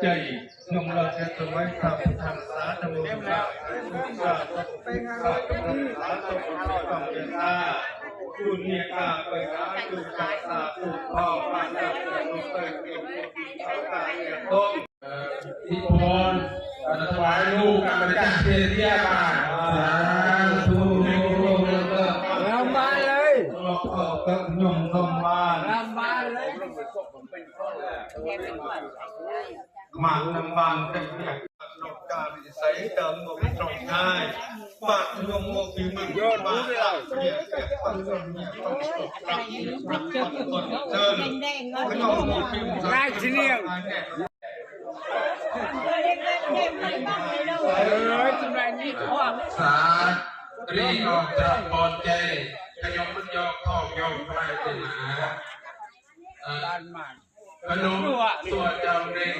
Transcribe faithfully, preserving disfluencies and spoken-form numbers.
ใจยงเราจะถวายพระพุทธศาสนาธรรมศาสนาพุทธศาสนาพุทธศาสนาพุทธศาสนาคุณพ่อปัญญาคุณเติมคุณพ่อการเรียนรู้ ที่พรถวายลูกกำลังจะเพียรเรียกมาสาธุ ลำบานเลย เราเข้ากับยงนมมา ลำบานเลย มาลำบานเต็มเนี่ยนกกาวิสัยเติมหมกตรงท้ายปากลงหมกปีมันยอดรู้เลย แดงๆเนาะ ได้ทีเดียวเออทำไมนี่พ่อ สาตรีออกจากปอนใจขยมมันยอกทอกยอกใครเป็นหา ด้านมัน ขนมตัวเจ้าเร่ง